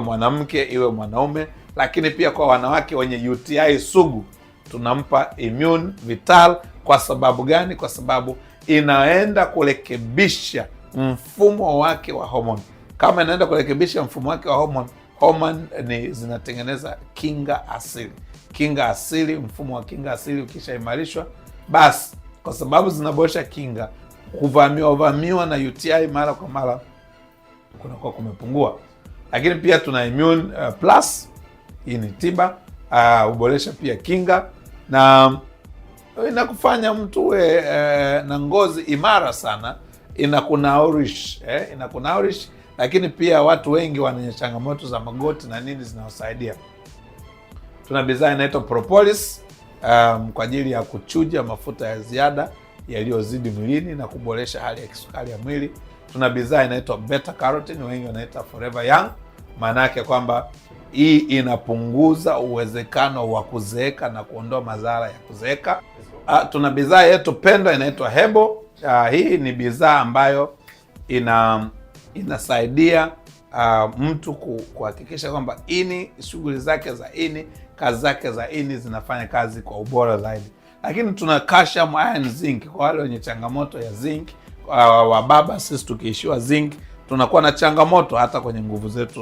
Mwanamke iwe mwanaume, lakini pia kwa wanawake wenye UTI sugu tunampa Immune Vital. Kwa sababu gani? Kwa sababu inaenda kurekebisha mfumo wake wa homoni. Kama inaenda kurekebisha mfumo wake wa homoni, homoni ni zinatengeneza kinga asili. Kinga asili, mfumo wa kinga asili ukishaimarishwa, basi kwa sababu zinaboresha kinga, kuvamiwa vamiwa na UTI mara kwa mara kunakuwa kumepungua. Lakini pia tuna Immune Plus, hii ni tiba, huboresha pia kinga na inakufanya mtu uwe na ngozi imara sana, inakunourish inakunourish. Lakini pia watu wengi wana changamoto za magoti na nini, zinawasaidia. Tuna bidhaa inaitwa Propolis kwa ajili ya kuchuja mafuta ya ziada yaliyozidi mwilini na kuboresha hali ya kisukari ya mwili. Tuna bidhaa inaitwa Beta Carotene, wengi wanaita Forever Young, maana yake kwamba hii inapunguza uwezekano wa kuzeeka na kuondoa madhara ya kuzeeka. Tuna bidhaa yetu pendwa inaitwa Hebo. Hii ni bidhaa ambayo inasaidia mtu kuhakikisha kwamba ini, shughuli zake za ini, kazi zake za ini zinafanya kazi kwa ubora zaidi. Lakini tuna calcium, iron, zinc kwa wale wenye changamoto ya zinc. Wababa sisi tukiishiwa zinc tunakuwa na changamoto hata kwenye nguvu zetu.